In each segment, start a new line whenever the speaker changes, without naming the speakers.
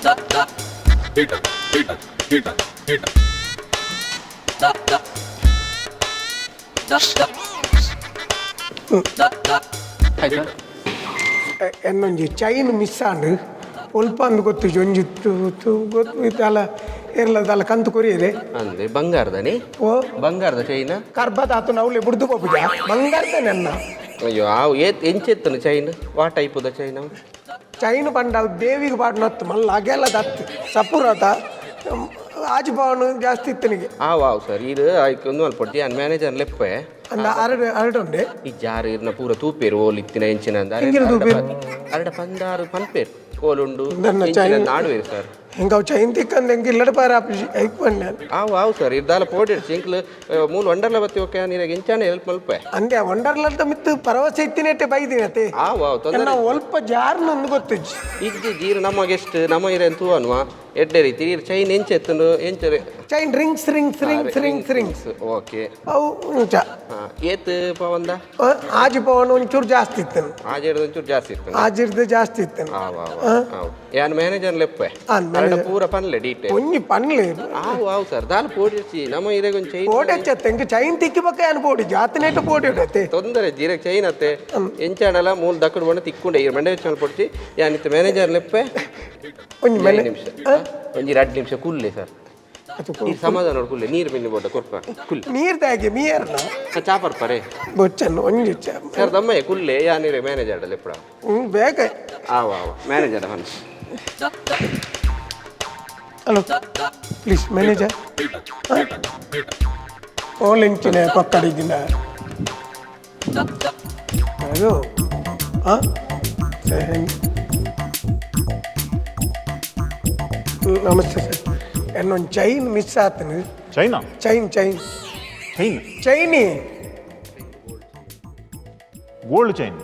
Hi sir.
ಎನ್ನೊಂಜಿ chain miss and ಒಲ್ಪ ಅಂದ್ ಗೊತ್ತಿಜಿ ಒಂಜಿ ಗೊತ್ತು ದಾಲ ಏರ್ಲ ದಾಲ ಕಂತು ಕೊರಿಯರೆ.
ಅಂದೆ ಬಂಗಾರದನಿ?
ಓ.
ಬಂಗಾರದ ಚೈನ?
ಕರ್ಬದ ಆತು ನೌಲೆ ಬುಡ್ದು ಪೋಪುಜ ಬಂಗಾರದನೆ ಅನ್ನ.
ಅಯ್ಯೋ, ಆವು ಏತ್ ಎಂಚೆತ್ತನು ಚೈನ್? ವಾ ಟೈಪುದ ಚೈನ್?
ಚೈನ್ ಪಂಡ ಅವು ದೇವಿಗೆ ಪಾಡ್ನತ್ತು ಮಲ್ಲ ಅಗೆಲ್ಲ ದತ್ತು ಸಪುರತ ಆಜಿ ಪವನ್ ಜಾಸ್ತಿ ಇತ್ತನಿಗೆ.
ಆವು ಆವು ಸರ್, ಇದು ಆಯ್ಕೆ ಒಂದು ಮಲ್ಪೊಡ್ತಿ ಯಾನ್ ಮ್ಯಾನೇಜರ್ ಲೆಪ್ಪೆ.
ಅಂದ ಅರಡು ಅರಡು ಉಂಡೆ.
ಈ ಜಾರು ಇರ್ನ ಪೂರ ತೂಪೇರು ಓಲ್ ಇತ್ತಿನ ಎಂಚಿನ ಅಂದ.
ಎಂಚಿನ ತೂಪೇರು?
ಅರಡ ಪಂದಾರು ಪನ್ಪೇರು ಓಲುಂಡು.
ನನ್ನ
ಎಂಚಿನ
ಚೈನ್-
ನಾಡುವೇರು ಸರ್.
ಹಿಂಗೆ ಅವು ಚೈನ್ ತಿಕ್ಕಂದು ಹೆಂಗೆ ಇಲ್ಲಡ ಪಾರ ಆಪುಜಿ ಐಕ್ ಪಂಡೆ.
ಆವು ಆವು ಸರ್, ಇರ್ದಾಲ ಪೋಡಿರ್ಚಿ ಇಂಕ್ಲು ಮೂಲು ವಂಡರ್ಲ ಬತ್ತಿ ಓಕೆ ನೀರಾಗ ಎಂಚಾನೆ ಹೆಲ್ಪ್ ಮಲ್ಪೆ.
ಅಂದೆ ವಂಡರ್ಲಂತ ಮಿತ್ತು ಭರವಸೆ ಇತ್ತಿನೆಟ್ಟೆ ಬೈದಿನತೆ.
ಆವು ಆವು, ತೊಂದರೆ
ನಾವು ಒಲ್ಪ ಜಾರ್ನ ಒಂದು ಗೊತ್ತಿಜ್ಜಿ.
ಇಜ್ಜಿ ಜೀರು ನಮ್ಮ ಗೆಸ್ಟ್ ನಮ್ಮ ಇರೇನು ತೂವನ್ವಾ ಎಡ್ಡೆ ರೀತಿ ನೀರು chain ಎಂಚೆತ್ತುಂಡು ಎಂಚರೆ?
Chain rings rings rings rings rings.
Okay.
ಅವು ಉಂಚ.
ಹಾಂ, ಏತ್ ಪವಂದ?
ಆಜಿ ಪವನ್ ಒಂಚೂರು ಜಾಸ್ತಿ ಇತ್ತನು.
ಆಜೇರ್ದು ಒಂಚೂರು ಜಾಸ್ತಿ ಇತ್ತು.
ಆಜಿರ್ದು ಜಾಸ್ತಿ ಇತ್ತನು.
ಆವು ಆವು ಆವು, ಯಾನ್ ಮ್ಯಾನೇಜರ್ ಲೆಪ್ಪೆ.
ಆ,
ಅರಡ ಪೂರ ಪನ್ಲೆ ಡೀಟೇಲ್.
ಒಂಜಿ ಪನ್ಲೆ.
ಆವು ಆವು ಸರ್, ದಾಲ ಪೋಡಿರ್ಚಿ ನಮ್ಮ ಇರೆಗ್ ಒಂಜಿ ಚೈನ್.
ಪೋಡೆಚ್ಚತ್ತೆ ಇಂಕ ಚೈನ್ ತಿಕ್ಕಿ ಬಕ್ಕ ಯಾನ್ ಪೋಡಿ ಜಾತಿನೇಟ ಪೋಡಿ ಇಡತ್ತೆ.
ತೊಂದರೆ ಜೀರಕ್ ಚೈನ್ ಅತ್ತೆ ಎಂಚಾಡಲ ಮೂಲು ದಕ್ಕಡು ಬಣ್ಣ ತಿಕ್ಕೊಂಡೆ ಈ ಮಂಡೆ ಚಾಲ್ ಪೊಡ್ಚಿ ಯಾನ್ ಇತ್ತೆ ಮ್ಯಾನೇಜರ್ ಲೆಪ್ಪೆ.
ಒಂಜಿ
ಐದು
ಮೇಲೆ
ನಿಮಿಷ, ಒಂಜಿ 2 ನಿಮಿಷ ಕುಲ್ಲೆ ಸರ್.
ಅದು
ಈ ಸಮಾಧಾನ ನೋಡು, ಕುಲ್ಲೆ ನೀರು ಮಿನ್ನಿ ಬೋಟ ಕೊರ್ಪ ಕುಲ್ಲೆ.
ನೀರ್ ತಾಗಿ ಮೀಯರ್ನ.
ಚಾಪರ್ ಪರೆ.
ಬೊಚ್ಚನ್ನು ಒಂಜಿ
ಸರ್ ದಮ್ಮಯ್ಯ ಕುಲ್ಲೆ ಯಾನಿರೆ ಮ್ಯಾನೇಜರ್ ಲೆಪ್ಪಡ.
ಹ್ಞೂ ಬೇಗ.
ಆವ ಆವ, ಮ್ಯಾನೇಜರ್ ಮನಸ್ಸು.
Hello, please manager. ಓಲ್ ಇಂಚಿನ ಪಕ್ಕಡಿದ್ದಿನ ಅದು ಹಾಂ ಸರಿ. ನಮಸ್ತೆ ಸರ್, എന്നೊಂದು ಚೈನ್ ಮಿಸ್ ಆತನು.
China?
Chain chain.
Chain?
ಚೈನಿ.
Gold chain?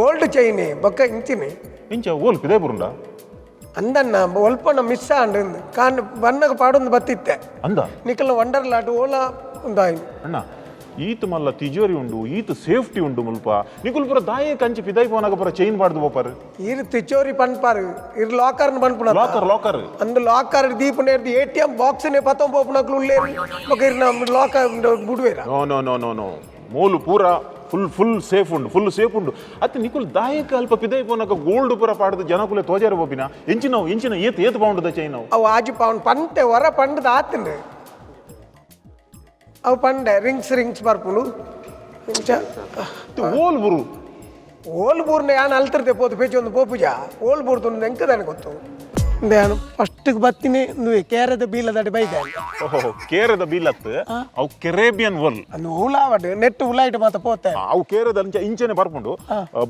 Old ಚೈನಿ ಬೊಕ್ಕ ಇಂಚಿನಿ.
ಇಂಚ ಓಲ್ ಪಿದಾಯ್ ಬುರುಂಡ?
ಅಂದನ್ನ ಒಲ್ಪನ ಮಿಸ್ ಆಂಡ್ ಕಾನ್ ಬನ್ನಗ ಪಾಡೊಂದು ಬತ್ತಿತ್ತೆ.
ಅಂದ.
ನಿಕಲ್ನ ವಂಡರ್ಲಾಟ್ ಓಲಾ ಉಂದಾಯಿನ.
ಅಣ್ಣ, ಈತ ಮಲ್ಲ ತಿಜೋರಿ ಉಂಡು, ಈತ ಸೇಫ್ಟಿ ಉಂಡು ಮುಲ್ಪ. ನಿಕುಲ್ ಪುರ ದಾಯೆ ಕಂಚಿ ಪಿದಾಯ್ ಪೋನಾಗ ಪುರ ಚೈನ್ ಬಾಡ್ದು ಪೋಪಾರು?
ಇರು ತಿಚೋರಿ ಪನ್ಪಾರು, ಇರು ಲಾಕರ್ನ ಪನ್ಪುನ.
Locker locker.
ಅಂದು ಲಾಕರ್ ದೀಪ ನೇರ್ದು ಎಟಿಎಂ ಬಾಕ್ಸ್ ನೇ ಪತಂ ಪೋಪುನಕ್ಲು ಉಲ್ಲೇರು ಬೊಕ ಇರ್ನ locker ಬುಡುವೇರ.
No no no no no, ಮೂಲು ಪೂರ full full safe ಉಂಡು, ಫುಲ್ ಸೇಫ್ ಉಂಡು. ಅತ್ತ ನಿಕುಲ್ ದಾಯಕ ಅಲ್ಪ ಪಿದಾಯ್ ಪೋನಾಗ ಗೋಲ್ಡ್ ಪುರ ಪಾಡ್ದು ಜನಕುಲೆ ತೋಜಾರ ಪೋಪಿನ? ಎಂಚಿನವು ಎಂಚಿನ ಏತ್ ಏತ್ ಪೌಂಡ್ದ ಚೈನ್ ಅವು?
ಅವು ಆಜಿ ಪೌಂಡ್ ಪಂತೆ ಹೊರ ಪಂಡದ ಆತಂಡು. ಅವು ಪಂಡೆ ರಿಂಗ್ಸ್ ರಿಂಗ್ಸ್ ಬರ್ಪುಂಡು ಇಂಚ.
ಓಲ್ ಬುರು?
ಓಲ್ ಬೂರ್ನ ಯಾನ್ ಅಲ್ತಿರ್ತೆ ಪೋತು ಪೇಚಿ ಒಂದು ಪೋಪುಜ ಓಲ್ ಬೂರ್ದು ಎಂಕದಾನೆ ಗೊತ್ತು ಯಾನು ಫಸ್ಟ್ಗೆ ಬತ್ತಿನಿ ಕೇರದ ಬೀಲದಡಿ ಬೈದೆ.
ಓಹೋ, ಕೇರದ ಬಿಲ್ಲತ್ ಅವು ಕೆರೇಬಿಯನ್ ವಲ್.
ಅಂದು ಉಲಾವಡ್ ನೆಟ್ ಉಲಾಯಿಟ್ ಮಾತ ಪೋತೆ.
ಅವು ಕೇರದ ಅಂಚ ಇಂಚನೆ ಬರ್ಪುಂಡು.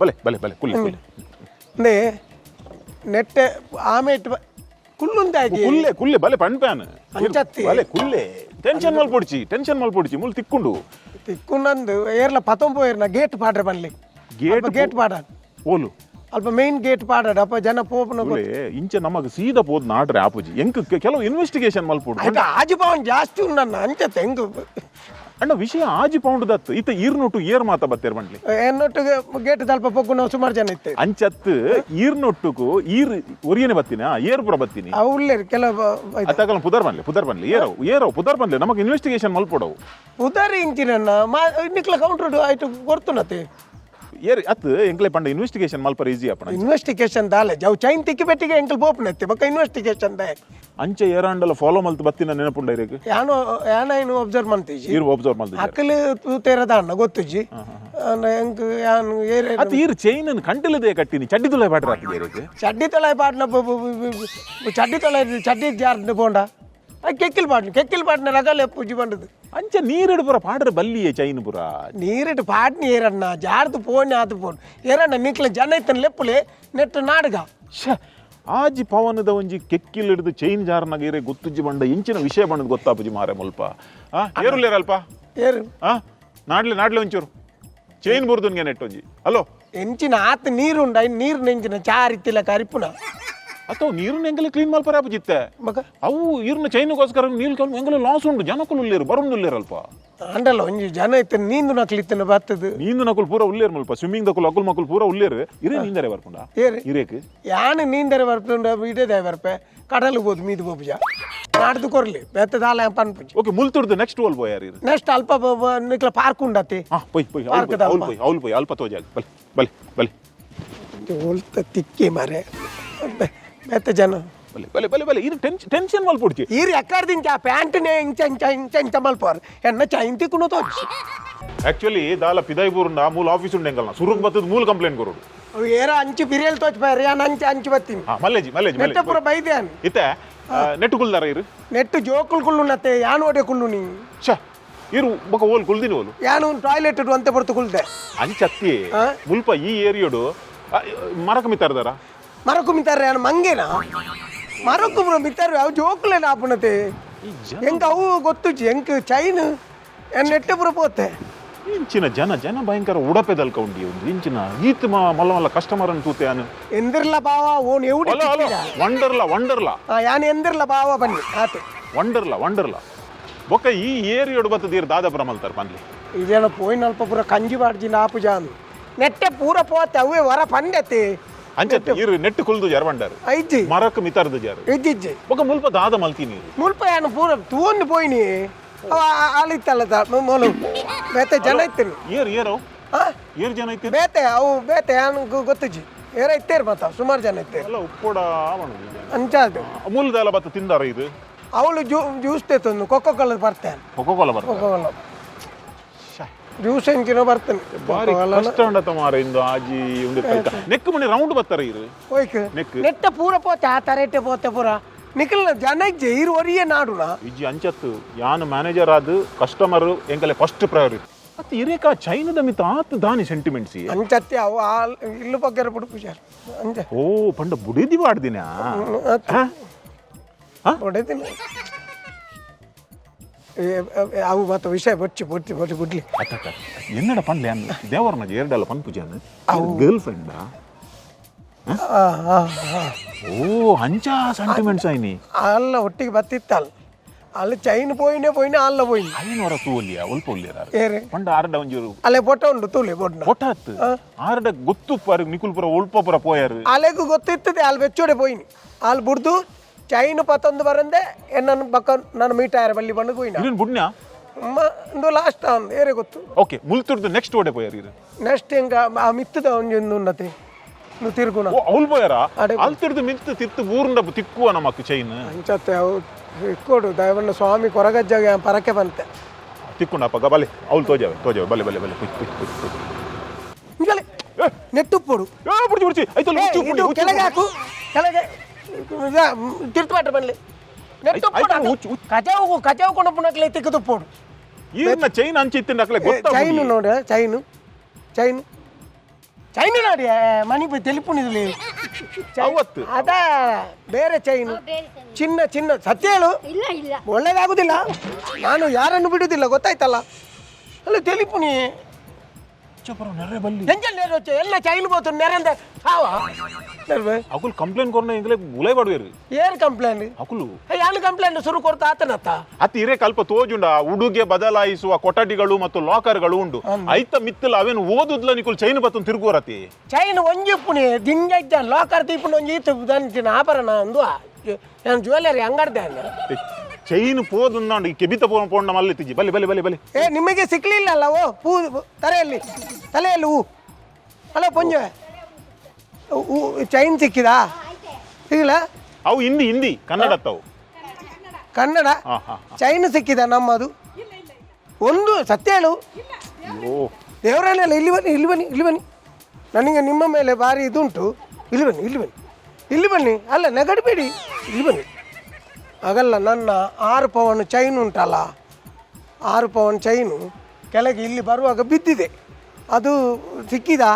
ಬಲೆ ಬಲೆ ಬಲೆ, ಕುಲ್ಲೆ ಕುಲ್ಲೆ.
ಅಂದೆ ನೆಟ್ಟೆ ಆಮೇಟ್ ಕುಲ್ಲುಂದಾಗಿ.
ಕುಲ್ಲೆ ಕುಲ್ಲೆ, ಬಲೆ ಪಣ್ಪ್ಯಾನ್.
ಅಂಚತ್ತಿ.
ಬಲೆ ಕುಲ್ಲೆ, ಟೆನ್ಷನ್ ಮಲ್ಪೊಡ್ಚಿ, ಟೆನ್ಷನ್ ಮಲ್ಪೊಡ್ಚಿ, ಮುಲ್ ತಿಕ್ಕೊಂಡು.
ತಿಕ್ಕುನಂದು ಏರ್ಲ ಪತೊಂಬ ಏರ್ನ ಗೇಟ್ ಪಾಡ್ರೆ ಬನ್ಲಿ.
ಗೇಟ್?
ಗೇಟ್ ಪಾಡ.
ಓಲು?
ಅಲ್ಪ ಮೇನ್ ಗೇಟ್ ಪಾಡಡ ಅಪ್ಪ ಜನ ಪೋಪನ.
ಕುಲ್ಲೆ, ಇಂಚ ನಮಗ್ ಸೀದಾ ಪೋದ್ ನಾಡ್ರೆ ಆಪುಜಿ. ಎಂಕ್ ಕೆಲವು ಇನ್ವೆಸ್ಟಿಗೇಷನ್ ಮಲ್ಪೊಡು.
ಆಯ್ತು, ಆಜಿ ಪವನ್ ಜಾಸ್ತಿ ಉಂಡನ್ನ ಅಂಚತ್ತೆ ಹೆಂಗ್?
ಅಣ್ಣ, ವಿಷಯ ಆಜಿ ಪೌಂಡ್ ದತ್ತು ಇತ್ತ ಈರ್ನೊಟ್ಟು ಏರ್ ಮಾತ ಬತ್ತೇರ್ ಬಂಡ್ಲಿ.
ಎನ್ನೊಟ್ಟಿಗೆ ಗೇಟ್ ತಲ್ಪ ಪೊಗ್ಗುನ ಸುಮಾರು ಜನ ಇತ್ತು.
ಅಂಚತ್ತು ಈರ್ನೊಟ್ಟುಕು ಈರ್ ಒರಿಯನೆ ಬತ್ತಿನ ಏರ್ ಪುರ ಬತ್ತೀನಿ.
ಅವು ಉಲ್ಲೇರು ಕೆಲವು ಆಯ್ತು.
ಅತ್ತಕಲ ಪುದರ್ ಬನ್ಲೆ, ಪುದರ್ ಬನ್ಲೆ, ಏರವು ಏರವು ಪುದರ್ ಬನ್ಲೆ, ನಮಗ್ ಇನ್ವೆಸ್ಟಿಗೇಷನ್ ಮಲ್ಪೊಡವು.
ಉದಾರಿ ಇಂಚಿನನ್ನ ಮಾ ನಿಕ್ಲ ಕೌಂಟರ್ ಆಯ್ತು ಕೊರ್ತುನತೆ.
ಏರ್ ಅತ್ ಎಂಕ್ಲೆ ಪಂಡ ಇನ್ವೆಸ್ಟಿಗೇಷನ್ ಮಲ್ಪರ ಈಸಿ ಅಪ್ಪಣ.
ಇನ್ವೆಸ್ಟಿಗೇಷನ್ ದಾಲೆ ಅವು ಚೈನ್ ತಿಕ್ಕಿ ಬೆಟ್ಟಿಗೆ ಎಂಕಲ್ ಪೋಪನತ್ತೆ ಬೊಕ್ಕ ಇನ್ವೆಸ್ಟಿಗೇಷನ್ ದಾಯ.
ಅಂಚೆ ಏರಾಂಡಲ ಫಾಲೋ ಮಲ್ತ್ ಬತ್ತಿನ ನೆನಪುಂಡ ಇರೇಗ್?
ಯಾನೋ ಯಾನ ಒಬ್ಸರ್ವ್ ಮಂತಿಜಿ.
ಈರ್ ಒಬ್ಸರ್ವ್ ಮಲ್ತ?
ಅಕ್ಕಲು ತೂತೇರದ ಅಣ್ಣ ಗೊತ್ತುಜಿ ಎಂಕ್ ಯಾನ್ ಏರ್.
ಅತ್ ಈರ್ ಚೈನ್ ಕಂಟಿಲದೆ ಕಟ್ಟಿನಿ ಚಡ್ಡಿ ತುಲೆ ಪಾಡ್ರ ಹಾಕಿದೆ ಇರೇಗ್?
ಚಡ್ಡಿ ತೊಳೆ ಪಾಡ್ನ, ಚಡ್ಡಿ ತೊಳೆ ಚಡ್ಡಿ ಜಾರ್ದು ಪೋಂಡ ಕೆಕ್ಕಿಲ್ ಪಾಡ್ನ, ಕೆಕ್ಕಿಲ್ ಪಾಡ್ನ ರಗಲೆ ಪೂಜಿ ಬಂದದ್ದು.
ಅಂಚೆ ನೀರಿಡು ಪುರ ಪಾಡ್ರ ಬಲ್ಲಿಯೇ ಚೈನ್ ಪುರ.
ನೀರಿಟ್ಟು ಪಾಡ್ನಿ ಏರಣ್ಣ ಜಾರ್ದು ಪೋಣಿ ಆತು ಪೋಣ್ ಏರಣ್ಣ ನಿಕ್ಲ ಜನ ಇತ್ತನ ಲೆಪ್ಪುಲೆ ನೆಟ್ಟು ನಾಡ್ಗ.
ಶ ಆಜಿ ಪವನದ ಒಂಜಿ ಕೆಕ್ಕಿಲ್ ಹಿಡಿದು ಚೈನ್ ಜಾರ್ನಾಗ ಏರೆ ಗೊತ್ತುಜ್ಜಿ ಬಂಡ ಇಂಚಿನ ವಿಷಯ ಬಂಡದ ಗೊತ್ತಾಪುಜಿ ಮಾರೆ ಮುಲ್ಪ. ಆ ಏರುಲ್ಲೇರ ಅಲ್ಪ.
ಏರು?
ಆ ನಾಡ್ಲೆ ನಾಡ್ಲೆ, ಒಂಚೂರು ಚೈನ್ ಬುರ್ದುನ್ಗೆ ನೆಟ್ಟೊಂಜಿ. ಹಲೋ.
ಎಂಚಿನ ಆತ ನೀರುಂಡ ಐನ್ ನೀರು ನೆಂಚಿನ ಚಾರಿತ್ತಿಲ್ಲ ಕರಿಪುನ.
ಅಥವಾ ನೀರನ್ನ ಎಂಗಲೆ ಕ್ಲೀನ್ ಮಲ್ಪರೆ ಆಪುಜಿತ್ತೆ.
ಮಗ.
ಅವು ಇರ್ನ ಚೈನ್ಗೋಸ್ಕರ ನೀರು ಕೆಲವು ಎಂಗಲೆ ಲಾಸ್ ಉಂಡು, ಜನಕುಲು ಉಲ್ಲೇರು ಬರುಂದು ಉಲ್ಲೇರು ಅಲ್ಪ.
ಅಂಡಲ್ಲ ಒಂಜಿ ಜನ ಇತ್ತ ನೀಂದು ನಕ್ಲಿತ್ತನ ಬತ್ತದು.
ನೀಂದು ನಕುಲ್ ಪೂರ ಉಲ್ಲೇರು ಮಲ್ಪ, ಸ್ವಿಮ್ಮಿಂಗ್ ದಕುಲ್ ಅಕುಲ್ ಮಕ್ಕಳು ಪೂರ ಉಲ್ಲೇರು. ಇರೇ ನೀಂದರೆ ಬರ್ಪುಂಡ?
ಏರು?
ಇರೇಕ್.
ಯಾನ್ ನೀಂದರೆ ಬರ್ಪುಂಡ, ಇಡೇ ಬರ್ಪೆ, ಕಡಲು ಬೋದು ಮೀದು ಪೋಪುಜ ನಾಡ್ದು ಕೊರ್ಲಿ ಬೇತೆ ದಾಲ ಪನ್ಪುಜಿ.
ಓಕೆ, ಮುಲ್ತುರ್ದು ನೆಕ್ಸ್ಟ್ ಓಲ್ ಪೋಯಾರ ಇರು?
ನೆಕ್ಸ್ಟ್ ಅಲ್ಪ ನಿಕ್ಲ ಪಾರ್ಕ್ ಉಂಡತಿ.
ಹಾ, ಪೊಯ್ ಪೊಯ್, ಅವ್ಲು ಪೊಯ್, ಅವ್ಲು ಪೊಯ್, ಅವ್ಲು ಪೊಯ್, ಅಲ್ಪ ತೋಜಾಗ ಬಲೆ ಬಲೆ ಬಲೆ.
ಒಲ್ತ ತಿಕ್ಕಿ ಮಾರೆ ಬೇತೆ ಜನ.
ಬಲೆ ಬಲೆ ಬಲೆ ಬಲೆ, ಇದು ಟೆನ್ಷನ್ ಟೆನ್ಷನ್ ಮಲ್ಪುಡ್ಚಿ.
ಈರ್ ಎಕ್ಕಡ್ದಿಂಚ ಆ ಪ್ಯಾಂಟ್ನೇ ಇಂಚ ಇಂಚ ಇಂಚ ಇಂಚ ಮಲ್ಪೋರ್, ಎನ್ನ ಚೈನ್ ತಿಕ್ಕುನು ತೋಚಿ.
ಆಕ್ಚುಲಿ ದಾಲ ಪಿದಾಯ್ಪೂರ್ನ ಮೂಲ ಆಫೀಸ್ ಉಂಡು ಎಂಕಲ್ನ, ಸುರುಕ್ ಬತ್ತದ ಮೂಲ ಕಂಪ್ಲೇಂಟ್ ಕೊರೋಡು.
ಅವು ಏರ ಅಂಚು ಬಿರಿಯಲ್ ತೋಚ್ ಬಾರಿ, ಯಾನ್ ಅಂಚೆ ಅಂಚು ಬತ್ತೀನಿ.
ಹಾ, ಮಲ್ಲೇಜಿ ಮಲ್ಲೇಜಿ.
ನೆಟ್ಟ ಪೂರ
ಮಲ್ಲೇಜಿ.
ಬೈದೆ ಅನ್.
ಇತ್ತೆ ನೆಟ್ಟು ಕುಲ್ದಾರ ಇರು?
ನೆಟ್ಟು ಜೋಕುಲ್ ಕುಳ್ಳುನತ್ತೆ, ಯಾನ್ ಓಡೆ ಕುಳ್ಳು ನೀ.
ಛ, ಇರು ಬೊಕ ಓಲ್ ಕುಲ್ದಿನಿ ಓಲು?
ಯಾನು ಟಾಯ್ಲೆಟ್ ಅಂತೆ ಪಡ್ತು ಕುಲ್ದೆ.
ಅಂಚತ್ತಿ.
ಆ?
ಮುಲ್ಪ ಈ ಏರಿಯೋಡು ಮರಕ ಮಿತ್ತಾರ್ದಾರ?
ಮರಕು ಮಿತ್ತಾರ, ಯಾನು ಮಂಗೇನಾ? ಮರಕು ಮಿತ್ತಾರ, ಅವು ಜೋಕುಲೇನ ಆಪುನತೆ.
ಈ ಜನ
ಎಂಕ್ ಅವು ಗೊತ್ತುಜಿ, ಎಂಕ್ ಚೈನ್ ಎನ್ ನೆಟ್ಟೆ ಪೂರ ಪೋತೆ.
ಇಂಚಿನ ಜನ ಜನ ಭಯಂಕರ ಉಡಪೆದಲ್ಕ ಉಂಡಿ ಒಂದು ಇಂಚಿನ ಈತ್ ಮಲ್ಲ ಮಲ್ಲ ಕಸ್ಟಮರ್ ಅನ್ನು ತೂತೆ ಅನು.
ಎಂದಿರ್ಲ ಬಾವ own ಎವುಡೆ?
Hello hello, Wonderla Wonderla.
ಯಾನ್ ಎಂದಿರ್ಲ ಬಾವ ಬನ್ನಿ ಆತೆ.
ವಂಡರ್ಲಾ ವಂಡರ್ಲಾ. ಬೊಕ್ಕ ಈ ಏರಿಯೋಡು ಬತ್ತದ ಇರು ದಾದಾಪುರ ಮಲ್ತಾರ ಪನ್ಲಿ.
ಇದೇನೋ ಪೋಯಿನ ಅಲ್ಪ ಪೂರ ಕಂಜಿ ಬಾಡ್ಜಿನ ಆಪುಜ ಅಂದ್ ನೆಟ್ಟೆ ಪೂರ ಪೋತೆ, ಅವೇ ವರ ಪಂಡೆತೆ.
ಅಂಚತ್ತೆ, ಇರು ನೆಟ್ಟು ಕುಲ್ದು ಜಾರ ಬಂಡಾರು?
ಐಜಿ.
ಮರಕ್ ಮಿತಾರ್ದು ಜಾರು?
ಇಜ್ಜಿಜ್ಜಿ.
ಬೊಕ್ಕ ಮುಲ್ಪ ದಾದ ಮಲ್ತೀನಿ ಇರು?
ಮುಲ್ಪ ಯಾನು ಪೂರ ತೂವೊಂದು ಪೋಯಿನಿ, ಅವ ಆಲಿತ್ತಲ್ಲ ಮೊಲು ಬೇತೆ ಜನ ಇತ್ತೇನು.
ಏರ್ ಏರು?
ಆ?
ಏರ್ ಜನ ಐತೆ?
ಬೇತೆ ಅವು ಬೇತೆ, ಯಾನು ಗೊತ್ತುಜಿ, ಏರ ಇತ್ತೇರು ಮತ್ತ ಸುಮಾರು ಜನ ಇತ್ತೇರು.
ಎಲ್ಲ ಉಪ್ಪೋಡ.
ಅಂಚಾದು.
ಮೂಲದೆಲ್ಲ ಬತ್ತ ತಿಂದಾರ ಇದು?
ಅವಳು ಜ್ಯೂಸ್ ತೇತೊಂದು ಕೊಕ್ಕೋ ಕೋಲ ಬರ್ತೇನೆ.
ಕೊಕೋ ಕೋಲ ಬರ್ತ?
ಕೊಕ್ಕೋ ಕೋಲ ಜ್ಯೂಸ್ ಎಂಚಿನೋ ಬರ್ತೇನೆ.
ಬಾರಿ ಕಷ್ಟ ಉಂಡತ ಮಾರ ಇಂದು ಆಜಿ ಉಂಡು ಕಲ್ತ ನೆಕ್ ಮಣಿ ರೌಂಡ್ ಬರ್ತಾರ ಇರು?
ಹೋಯ್ಕ್.
ನೆಕ್.
ನೆಟ್ಟ ಪೂರ ಪೋತೆ, ಆ ತರೇಟೆ ಪೋತೆ ಪೂರ ನಿಖಲ್ನ ಜನ ಇಜ್ಜೆ, ಇರು ಒರಿಯೇ ನಾಡುನ.
ಇಜ್ಜಿ, ಅಂಚತ್ತು ಯಾನ್ ಮ್ಯಾನೇಜರ್ ಆದ್ ಕಸ್ಟಮರ್ ಎಂಕಲೆ ಫಸ್ಟ್ ಪ್ರಯಾರಿಟಿ. ಮತ್ತೆ ಇರೇಕ ಚೈನದ ಮಿತ್ತ ಆತ್ ದಾನಿ ಸೆಂಟಿಮೆಂಟ್ಸ್.
ಅಂಚತ್ತೆ, ಅವು ಆ ಇಲ್ಲು ಪಗ್ಗರ ಪುಡು ಪೂಜಾರ್ ಅಂಚೆ.
ಓ, ಪಂಡ ಬುಡಿದಿ ಬಾಡ್ದಿನ?
ಹೊಡೆದಿಲ್ಲ ಅವು ಮತ್ತೆ ವಿಷಯ ಬೊಚ್ಚಿ ಬೊಚ್ಚಿ ಬೊಚ್ಚಿ ಬಿಡ್ಲಿ.
ಎನ್ನಡ ಪನ್ಲೆ ಅನ್ ದೇವರ ಮಜ ಎರಡಲ್ಲ ಪನ್ ಪೂಜಾನ್ ಗರ್ಲ್ ಫ್ರೆಂಡ್. ಓ, ಅಂಚ ಸೆಂಟಿಮೆಂಟ್ಸ್ ಐನಿ.
ಅಲ್ಲ ಒಟ್ಟಿಗೆ ಬತ್ತಿತ್ತಲ್ಲ, ಅಲ್ಲಿ ಚೈನ್ ಪೋಯಿನೇ ಪೋಯಿನ ಅಲ್ಲ ಪೋಯಿನ.
ಐನೂರ ತೂವೊಲಿಯ ಒಲ್ಪ ಒಲ್ಲೇರ?
ಏರೆ?
ಪಂಡ ಆರಡ ಒಂಜೂರು.
ಅಲ್ಲೇ ಫೋಟೋ ಉಂಟು, ತೂಲೆ ಬೋಟ್ನ.
ಕೊಟ್ಟಾತ್ ಆರಡ ಗೊತ್ತು ಪಾರು ನಿಕುಲ್ ಪುರ ಒಲ್ಪ ಪುರ ಪೋಯಾರು.
ಅಲೆಗೂ ಗೊತ್ತಿತ್ತದೆ, ಅಲ್ಲಿ ಬೆಚ್ಚೋಡೆ ಪೋಯಿನಿ, ಅಲ್ಲಿ ಬುಡ್ದು ಚೈನ್ ಪತ್ತೊಂದು ಬರಂದೆ ಎನ್ನನ್ನು ಪಕ್ಕ ನಾನು ಮೀಟ್ ಆಯರ ಬಲ್ಲಿ ಬಂದು ಪೋಯಿನ.
ಇದನ್ ಬುಡ್ನ್ಯಾ?
ಒಂದು ಲಾಸ್ಟ್ ಒಂದು ಏರೆ ಗೊತ್ತು.
ಓಕೆ, ಮುಲ್ತುರ್ದು ನೆಕ್ಸ್ಟ್ ಓಡೆ ಪೋಯಾರು ಇರು?
ನೆಕ್ಸ್ಟ್ ಹೆಂಗ ಆ ಮಿತ್ತದ ಒಂಜಿ ಒಂದು ಉನ್ನತಿ ತಿರುಗುಣ.
ಓ, ಅವ್ಲು ಪೋಯಾರ?
ಅಡೆ.
ಅಲ್ತಿರ್ದು ಮಿತ್ತು ತಿತ್ತು ಊರಿಂದ ತಿಕ್ಕುವ ನಮಕ್ ಚೈನ್.
ಅಂಚತ್ತೆ, ಅವು ಇಕ್ಕೋಡು ದಯವಣ್ಣ ಸ್ವಾಮಿ ಕೊರಗಜ್ಜಾಗ ಪರಕೆ ಬಂತೆ.
ತಿಕ್ಕೊಂಡಪ್ಪ, ಬಲೆ ಅವ್ಲು ತೋಜಾವೆ ತೋಜಾವೆ, ಬಲೆ ಬಲೆ ಬಲೆ, ಕುಯ್ ಕುಯ್ ಕುಯ್ ಕುಯ್.
ಇಂಗಲೆ ನೆಟ್ಟುಪ್ಪೋಡು.
ಏ, ಬುಡ್ಚಿ ಬುಡ್ಚಿ ಐತಲ್ಲ.
ಏ,
ಉಚ್ಚು
ಇದು
ಪುಂಡಿ, ಉಚ್ಚು.
ಕೆಳಗೆ ಹಾಕು, ಕೆಳಗೆ ತಿರ್ತು ಮಾತ್ರ ಬನ್ಲಿ ನೆಟ್ಟುಪ್ಪೋಡು.
ಆಯ್ತು, ಉಚ್ಚು, ಉಚ್ಚು.
ಕಜಾವು ಕಜಾವು ಕೊಂಡಪ್ಪನಕ್ಲೆ ತಿಕ್ಕದುಪ್ಪೋಡು.
ಈರ್ನ ಚೈನ್ ಅಂಚಿತ್ತಿನ ಅಕ್ಲೆ ಗೊತ್ತಾ?
ಚೈನು ನೋಡ, chain chain chain ನೋಡಿ, ಮಣಿ ತೆಲಿಪುಣಿದ್ಲಿ.
ಅವತ್ತು.
ಅದ ಬೇರೆ ಚೈನು.
ಬೇರೆ ಚೈನ್.
ಚಿನ್ನ ಚಿನ್ನ, ಸತ್ಯ ಹೇಳು.
ಇಲ್ಲ ಇಲ್ಲ.
ಒಳ್ಳೇದಾಗುದಿಲ್ಲ, ನಾನು ಯಾರನ್ನು ಬಿಡುದಿಲ್ಲ, ಗೊತ್ತಾಯ್ತಲ್ಲ. ಅಲ್ಲ ತೆಲಿಪುಣಿ.
ನೆರೆ ಬಲ್ಲಿ.
ಎಂಜಲ್ ನೇರ వచ్చೆ ಎಲ್ಲ ಚೈನ್ ಬೋತು ನೆರಂದ ಹಾವ ನೆರ್ವೆ.
ಅಕುಲ್ ಕಂಪ್ಲೇಂಟ್ ಕೊರ್ನ ಎಂಗ್ಲೆ ಉಲೈ ಬಾಡುವೇರು.
ಏರ್ ಕಂಪ್ಲೇಂಟ್?
ಅಕುಲು.
ಯಾನು ಕಂಪ್ಲೇಂಟ್ ಶುರು ಕೊಡ್ತಾ ಆತನತ್ತ.
ಅತಿ ಇರೇ ಕಲ್ಪ ತೋಜುಂಡ, ಉಡುಗೆ ಬದಲಾಯಿಸುವ ಕೊಠಡಿಗಳು ಮತ್ತು ಲಾಕರ್ಗಳು ಉಂಡು. ಐತ ಮಿತ್ತಲ ಅವೇನು ಓದುದ್ಲ ನಿಕುಲ್ ಚೈನ್ ಬತ್ತನ್ ತಿರುಗುವರತಿ.
ಚೈನ್ ಒಂಜಿ ಪುಣಿ ದಿಂಜ ಇದ್ದಾನೆ ಲಾಕರ್ ತೀಪುಣ ಒಂಜಿ ಇತ್ತು ದಂಚಿನ ಆಭರಣ ಅಂದು ನಾನು ಜ್ಯುವೆಲರಿ ಅಂಗಡ್ದೆ.
ಚೈನ್ ಪೋದುಂದಾಂಡು ಈ ಕೆಬಿತ ಪೋಂಡ ಮಲ್ಲಿ ತಿಜ್ಜಿ, ಬಲಿ ಬಲಿ ಬಲಿ ಬಲಿ.
ಏ, ನಿಮಗೆ ಸಿಕ್ಲಿಲ್ಲ ಓ ಪೂ ತಲೆಯಲ್ಲಿ ತಲೆಯಲ್ಲಿ ಹೂ ಅಲ್ಲ ಪೊಂಜೆ ಹೂ ಚೈನ್ ಸಿಕ್ಕಿದಾ ಸಿಗಲ?
ಅವು ಹಿಂದಿ ಹಿಂದಿ ಕನ್ನಡ ತಾವು.
ಕನ್ನಡ.
ಹಾ ಹಾ.
ಚೈನ್ ಸಿಕ್ಕಿದ ನಮ್ಮದು ಒಂದು, ಸತ್ಯ ಹೇಳು.
ಓ.
ದೇವರನ್ನೆಲ್ಲ, ಇಲ್ಲಿ ಬನ್ನಿ ಇಲ್ಲಿ ಬನ್ನಿ ಇಲ್ಲಿ ಬನ್ನಿ, ನನಗೆ ನಿಮ್ಮ ಮೇಲೆ ಭಾರಿ ಇದುಂಟು. ಇಲ್ಲಿ ಬನ್ನಿ ಇಲ್ಲಿ ಬನ್ನಿ ಇಲ್ಲಿ ಬನ್ನಿ, ಅಲ್ಲ ನೆಗಡಬೇಡಿ, ಇಲ್ಲಿ ಬನ್ನಿ. ಹಾಗಲ್ಲ, ನನ್ನ 6 ಪವನ್ ಚೈನ್ ಉಂಟಲ್ಲ, 6 ಪವನ್ ಚೈನು ಕೆಳಗೆ ಇಲ್ಲಿ ಬರುವಾಗ ಬಿದ್ದಿದೆ, ಅದು ಸಿಕ್ಕಿದಾ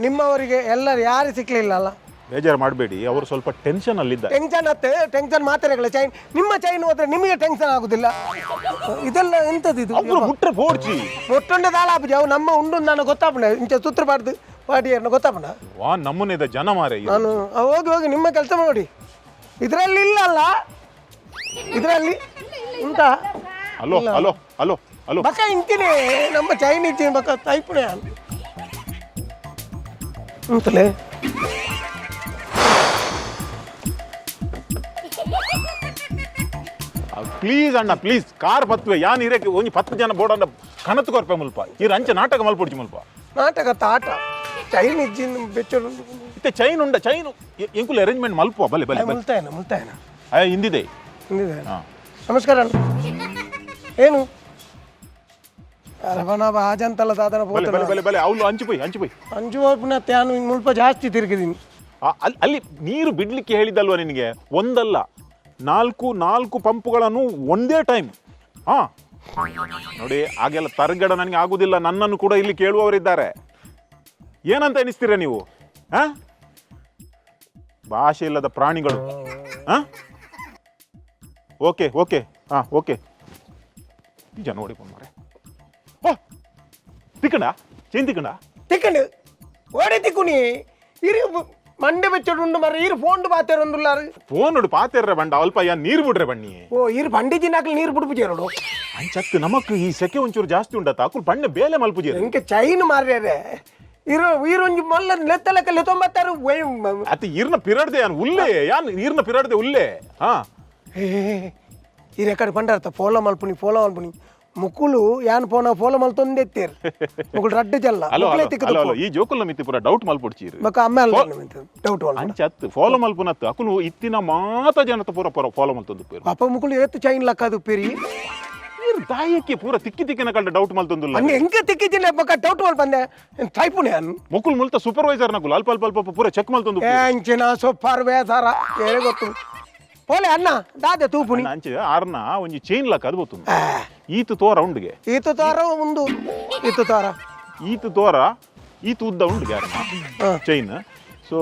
ನಿಮ್ಮವರಿಗೆ? ಎಲ್ಲರೂ ಯಾರು ಸಿಕ್ಕಲಿಲ್ಲ ಅಲ್ಲ?
ಬೇಜಾರು ಮಾಡಬೇಡಿ, ಅವರು ಸ್ವಲ್ಪ ಟೆನ್ಷನ್ ಅಲ್ಲಿದ್ದಾರೆ.
ಟೆನ್ಷನ್ ಅತ್ತೆ, ಟೆನ್ಷನ್ ಮಾತ್ರೆಗಳ ಚೈನ್, ನಿಮ್ಮ ಚೈನ್ ಹೋದ್ರೆ ನಿಮಗೆ ಟೆನ್ಷನ್ ಆಗುದಿಲ್ಲ? ಇದೆಲ್ಲ ಎಂತದ್ದು ಇದು?
ಅವರು ಮುಟ್ರೆ ಪೋಡ್ಚಿ.
ಒಟ್ಟೊಂಡೆ ದಾಳ ಆಪುಜಿ, ಅವು ನಮ್ಮ ಉಂಡು ನಾನು ಗೊತ್ತಾಪುಂಡೆ ಇಂಚ ಸುತ್ರ ಬಾರ್ದು ಪಾಡಿಯರ್ನ ಗೊತ್ತಾಪಣ.
ವಾ ನಮ್ಮನೆದ ಜನ ಮಾರೆ ಇದು.
ನಾನು ಹೋಗಿ ಹೋಗಿ ನಿಮ್ಮ ಕೆಲಸ ನೋಡಿ. ಇದರಲ್ಲಿ ಇಲ್ಲ ಅಲ್ಲ, ಇದರಲ್ಲಿ ಉಂಟಾ?
Hello hello hello hello.
ಬಕ ಇಂತಿನೇ ನಮ್ಮ ಚೈನೀಸ್ ಬಕ ತೈಪುಣೆ ಅಂತಲೇ.
ಪ್ಲೀಸ್ ಅಣ್ಣ ಪ್ಲೀಸ್, ಕಾರ್ ಪತ್ವೆ ಯಾನ್ ಇರಕ್ಕೆ ಒಂಜಿ 10 ಜನ ಬೋರ್ಡ್ ಕಣತ್ ಕೊರ್ಪೆ ಮುಲ್ಪ. ಇರ್ ಅಂಚೆ ನಾಟಕ ಮಲ್ಪೊಡ್ಚಿ ಮುಲ್ಪ.
ನಾಟಕ ತಾಟ ಚೈನೀಸ್ ಬೆಚ್ಚಡು.
ಇತ್ತೆ ಚೈನ್ ಉಂಡ ಚೈನ್ ಎಂಕುಲು ಅರೇಂಜ್ಮೆಂಟ್ ಮಲ್ಪುವ. ಬಲೆ ಬಲೆ ಬಲೆ.
ಮುಲ್ತಾಯನ ಮುಲ್ತಾಯನ.
ಅಯ್ಯ ಇಂದಿದೆ.
ಇಂದಿದೆ.
ಹಾ.
ನಮಸ್ಕಾರ ಅಣ್ಣ. ಏನು ಅರಬನ ಆಜಂತಲ್ಲ ದಾದನ.
ಬಲೆ ಬಲೆ ಬಲೆ ಬಲೆ, ಅವಳು ಅಂಚು ಪೋಯ್ ಅಂಚು ಪೋಯ್.
ಅಂಜು ಹೋಗ್ನ ತ್ಯಾನು ಮುಲ್ಪ ಜಾಸ್ತಿ ತಿರುಗಿದೀನಿ.
ಅಲ್ಲಿ ನೀರು ಬಿಡ್ಲಿಕ್ಕೆ ಹೇಳಿದಲ್ವಾ ನಿನಗೆ? ಒಂದಲ್ಲ, ನಾಲ್ಕು ನಾಲ್ಕು ಪಂಪುಗಳನ್ನು ಒಂದೇ ಟೈಮ್. ಹಾ ನೋಡಿ, ಹಾಗೆಲ್ಲ ತರ್ಗಡ ನನಗೆ ಆಗುದಿಲ್ಲ. ನನ್ನನ್ನು ಕೂಡ ಇಲ್ಲಿ ಕೇಳುವವರಿದ್ದಾರೆ. ಏನಂತ ಎನಿಸ್ತೀರಾ ನೀವು? ಹಾ, ಭಾಷೆ ಇಲ್ಲದ ಪ್ರಾಣಿಗಳು. ಹಾ, ಓಕೆ ಓಕೆ, ಹಾ ಓಕೆ. ನಿಜ ನೋಡಿ ಮಾರೆ. ಓ ತಿಕ್ಕಂಡ ಚೈನ್ ತಿಕ್ಕಂಡ.
ತಿಕ್ಕಂಡು ಓಡೆ ತಿಕ್ಕುನಿ ಇರು ಮಂಡೆ ಬೆಚ್ಚಡು ಮರ ಇರು ಫೋನ್ ಪಾತೇರೊಂದುಲ್ಲಾರು.
ಫೋನ್ ನೋಡು ಪಾತೇರ್ರೆ ಬಂಡ ಅಲ್ಪ ಯಾ ನೀರು ಬಿಡ್ರೆ ಬಣ್ಣಿ.
ಓ ಇರು ಬಂಡಿ ಜಿನಾಕ್ಲು ನೀರು ಬಿಡ್ಪುಜೇರೋಡು.
ಅಂಚತ್ತು ನಮಕ್ ಈ ಸೆಕೆ ಒಂಚೂರು ಜಾಸ್ತಿ ಉಂಡತ್ತ, ಅಕುಲು ಬಣ್ಣ ಬೇಲೆ ಮಲ್ಪುಜೇರು.
ಎಂಕೆ ಚೈನ್ ಮಾರ್ಯಾರೆ ಇರು ಇರೊಂಜಿ ಮಲ್ಲ ಲೆತ್ತಲಕ್ಕ ಲೆತ್ತೊಂಬತ್ತಾರು.
ಅತ್ತ ಈರ್ನ ಪಿರಡ್ದೆ ಯಾನ್ ಉಲ್ಲೇ, ಯಾನ್ ಈರ್ನ ಪಿರಡ್ದೆ ಉಲ್ಲೇ. ಹಾ
ಇರು ಎಕಡೆ ಪಂಡರ್ತ ಫೋಲ ಮಲ್ಪುನಿ ಫೋಲ ಮಲ್ಪುನಿ ಮುಕುಲು ಯಾನ್ ಪೋನ ಫೋಲ ಮಲ್ತೊಂದೆತ್ತೇರು ಮುಕುಲು ರಡ್ಡು ಜಲ್ಲ.
ಹಲೋ
ಮುಕುಲೇ
ಹಲೋ
ತಿಕ್ಕದು.
ಹಲೋ, ಈ ಜೋಕುಲ್ನ ಮಿತಿ ಪೂರ ಡೌಟ್ ಮಲ್ಪೊಡ್ಚಿ ಇರು.
ಬೊಕ ಅಮ್ಮ ಅಲ್ಲ ಡೌಟ್ ಮಲ್ಪ.
ಅಂಚತ್ತು ಫಾಲೋ ಮಲ್ಪುನತ್ತು ಅಕುಲು ಇತ್ತಿನ ಮಾತ ಜನತ ಪೂರ ಪೂರ ಫಾಲೋ ಮಲ್ತೊಂದು ಪೇರು.
ಪಾಪ ಮುಕುಲು ಏತ್ ಚೈನ್ ಲಕ್ಕದು ಪೇರಿ.
ಈರ್ ದಾಯಕ್ಕೆ ಪೂರ ತಿಕ್ಕಿ ತಿಕ್ಕಿನ ಕಂಡ ಡೌಟ್ ಮಲ್ತೊಂದುಲ್ಲ.
ಅನ್ನ ಎಂಕೆ ತಿಕ್ಕಿಜಿನ ಬೊಕ ಡೌಟ್ ಮಲ್ಪಂದೆ ಟೈಪುನೆ ಅನ್.
ಮುಕುಲ್ ಮುಲ್ತ ಸೂಪರ್ವೈಸರ್ ನಕುಲು ಅಲ್ಪ ಅಲ್ಪ ಅಲ್ಪ ಪೂರ ಚೆಕ್ ಮಲ್ತೊಂದು.
ಎಂಚಿನ ಸೊಪ್ಪಾರು ಬೇಸಾರ ಏರೆ ಗೊತ್ತು ಪೋಲೆ ಅಣ್ಣ ದಾದೆ ತೂಪುನಿ.
ಅಂಚೆ ಆರ್ನ ಒಂಜಿ ಚೈನ್ ಲಕ್ಕ ಅದು ಗೊತ್ತು. ಈತು ತೋರ ಉಂಡುಗೆ.
ಈತು ತೋರ ಉಂದು ಈತು ತೋರ.
ಈತು ತೋರ ಈತು ಉದ್ದ ಉಂಡುಗೆ ಆರ್ನ ಚೈನ್. ಸೊ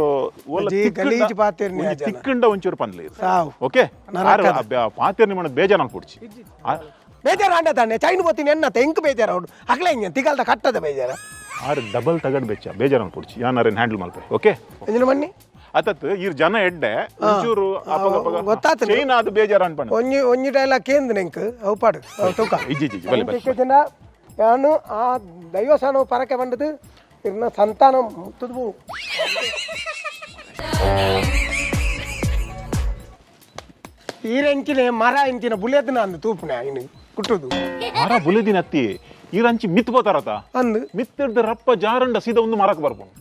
ಒಲ್ಲ
ಅಜಿ ಗಲೀಜ್ ಪಾತೆರ್ನಿ ಆ ಜನ.
ತಿಕ್ಕಂಡ ಒಂಚೂರು ಪನ್ಲೆ.
ಸಾವು.
ಓಕೆ
ನರಕದ.
ಪಾತೆರ್ನಿ ಮಾಡೋದು ಬೇಜಾರು ಅನ್ಕೊಡ್ಚಿ.
ಬೇಜಾರು ಅಂಡ ತಾನೆ ಚೈನ್ ಪೋತೀನಿ ಎನ್ನತ್ತೆ ಎಂಕ್ ಬೇಜಾರು ಅವಡು ಅಗಲ ಹಿಂಗೆ ತಿಗಲ್ದ ಕಟ್ಟದ ಬೇಜಾರ.
ಆರು ಡಬಲ್ ತಗಡ್ ಬೆಚ್ಚ ಬೇಜಾರು ಅನ್ಕೊಡ್ಚಿ ಯಾನಾರೇನು ಹ್ಯಾಂಡಲ್ ಮಲ್ಪೆ. ಓಕೆ
ಎಂಜಿನ ಮಣ್ಣಿ.
ಅತತ್ ಈರ್ ಜನ ಎಡ್ಡೆ ಒಂಚೂರು ಅಪಗ
ಗೊತ್ತಾತು.
ಚೈನ್ ಅದು ಬೇಜಾರು ಅನ್ಪಣ.
ಒಂಜಿ ಒಂಜಿ ಡೈಲಾಗ್ ಕೇಂದ್ರ ಎಂಕ್ ಅವು ಪಾಡು ಅವು ತೂಕ.
ಇಜ್ಜಿ ಇಜ್ಜಿ ಬಲೆ ಬಲೆ.
ಜನ ಯಾನು ಆ ದೈವಸ್ಥಾನ ಪರಕೆ ಬಂದದ್ದು ಇರ್ನ ಸಂತಾನ ಮುತ್ತದು. ಈರೆಂಚಿನ ಮರ ಇಂಚಿನ ಬುಲೆದಿನ ಅಂದು ತೂಪುನೆ ಇನ್ನು ಕುಟ್ಟುದು.
ಮರ ಬುಲೆದಿನ ಅತ್ತಿ ಈರಂಚಿ ಮಿತ್ ಬೋತಾರತ.
ಅಂದು
ಮಿತ್ತಿಡ್ದ ರಪ್ಪ ಜಾರಂಡ ಸೀದಾ ಒಂದು ಮರಕ್ಕೆ ಬರ್ಪುಂಡು.